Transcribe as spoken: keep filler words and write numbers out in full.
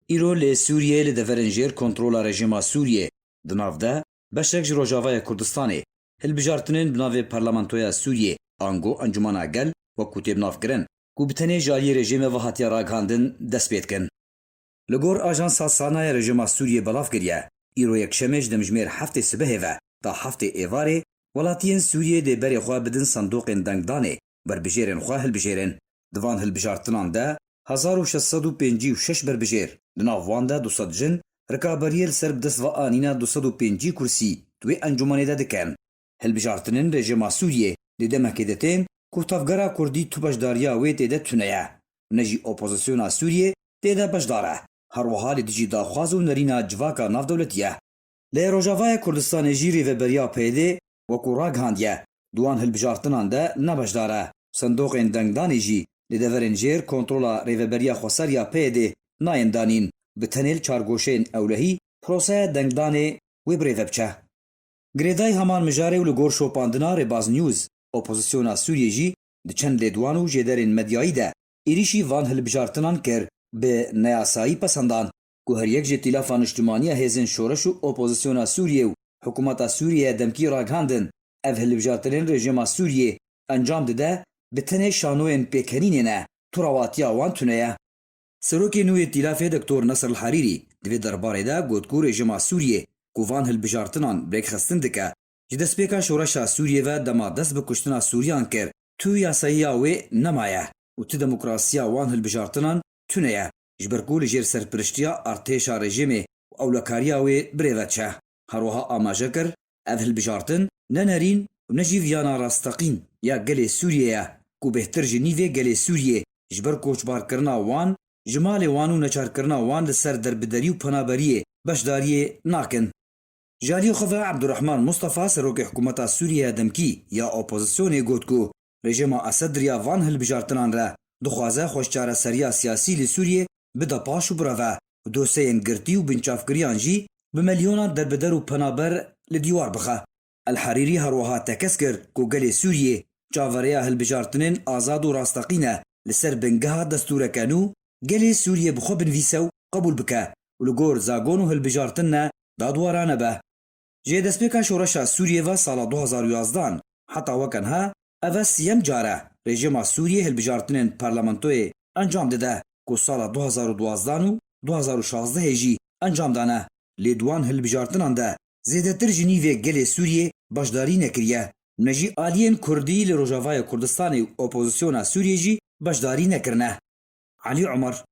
Îro li Sûriyeyê li deverên jêr kontrola rejîma Sûriyê, di nav de beşek ji Rojavayê Kurdistanê, hilbijartinên bi navê Parlamentoya Sûriyê, ango Encûmena Gel, wekî tê bi nav kirin, ku bi tenê ji aliyê rejîmê ve hatiye ragihandin, dest pê dikin. Li gor ajansa Sana ya rejîma Sûriyê belav kiriye, îro yekşemê ji demjimêr heftê sibehê ve ta heftê êvarê, welatiyên Sûriyê dê berê xwe bidin sindoqên dengdanê, berbijêrên xwe hilbijêrin. Di van hilbijartinan de hezar û şeş sed û pêncî û şeş berbijêr, di nav wan de du sed jin, rikaberiyê li ser bi dest ve anîna du sed û pêncî kursî di wê encûmenê de dikin. Hilbijartinên rejîma Sûriyê di demekê de tên ku tevgera Kurdî tu beşdariya wê tê de tune ye. Ne jî opozisyona Sûriyê tê de beşdar e. Her wiha li dijî daxwaz û nerîna civaka navdewletî ye. Li Rojavayê Kurdistanê jî rêveberiya P Y D wekî ragihandiye, di wan hilbijartinan de ne beşdar e. Sindoqên dengdanê jî li deverên jêr kontrola rêveberiya xweser ya P Y D nayên danîn, bi tenê li çargoşeyên ewlehî proseya dengdanê wê bi rê ve biçe. Girêdayî heman mijarê û li gor şopandina Rêbaz News, opozisyona Sûriyê jî di çend lêdwan û jêderên medyayî de êrîşî van hilbijartinan kir, bi neyasayî pesendan ku her yek ji tîlafa niştimaniya hêzên şoreş û opozisyona Sûriyê û hikûmeta Sûriyê ya demkî ragihandin, ev hilbijartinên rejîma Sûriyê encam dide, bi tenê şanoyên pêkenînê ne, tu rewatiya wan tune ye. Serokê nû yê Tîlafê Doktor Nasr El Harîrî di vê derbarê de got ku rejîma Sûriyê ku van hilbijartinan bi rêkxistin dike, ji destpêka şoreşa Sûriyê ve dema dest bi kuştina Sûriyan kir, tu yasayiya wê nemaye û tu demokrasiya wan hilbijartinan tune ye, ji ber ku li jêr serpiriştiya artêşa rejîmê û ewlekariya wê bi rê ve diçe. Her wiha amaje kir, ev hilbijartin ne nerîn û ne jî viyana rasteqîn ya gelê Sûriyê ye, ku bêhtir ji nîvê gelê Sûriyê ji ber koçbarkirina wan ji malê wan û neçarkirina wan li ser derbiderî û penaberiyê beşdariyê nakin. Ji aliyê xwe ve Ebdurrehman Mustafa, serokê hikûmeta Sûriyê ya demkî ya opozisyonê, got ku rejîma Esed di riya van hilbijartinan re dixwaze xweşçareseriya siyasî li Sûriyê bide paş û bireve û dosyeyên girtî û binçavkiriyan jî bi milyonan derbider û penaber li dîwar bixe. El Harîrî her wiha tekez kir ku gelê Sûriyê çaverêya hilbijartinên azad û rasteqîn e li ser bingeha destûreke nû, gelê Sûriyê bi xwe binivîse û qebûl bike û li gor zagon û hilbijartin ne dadwarane be. Ji destpêka şoreşa Sûriyê ve sala du hazar û yazdehan heta weke niha ev e siyem car e rejîma Sûriyê hilbijartinên parlamentoyê encam dide ku sala du hazar û duwazdehan û du hazar û şazdehê jî encam dane. Lê di wan hilbijartinan de zêdetir ji nîvê gelê Sûriyê beşdarî nekiriye. Ne jî aliyên Kurdî li Rojavayê Kurdistanê û opozisyona Sûriyê jî beşdarî nekirine. Elî Omer,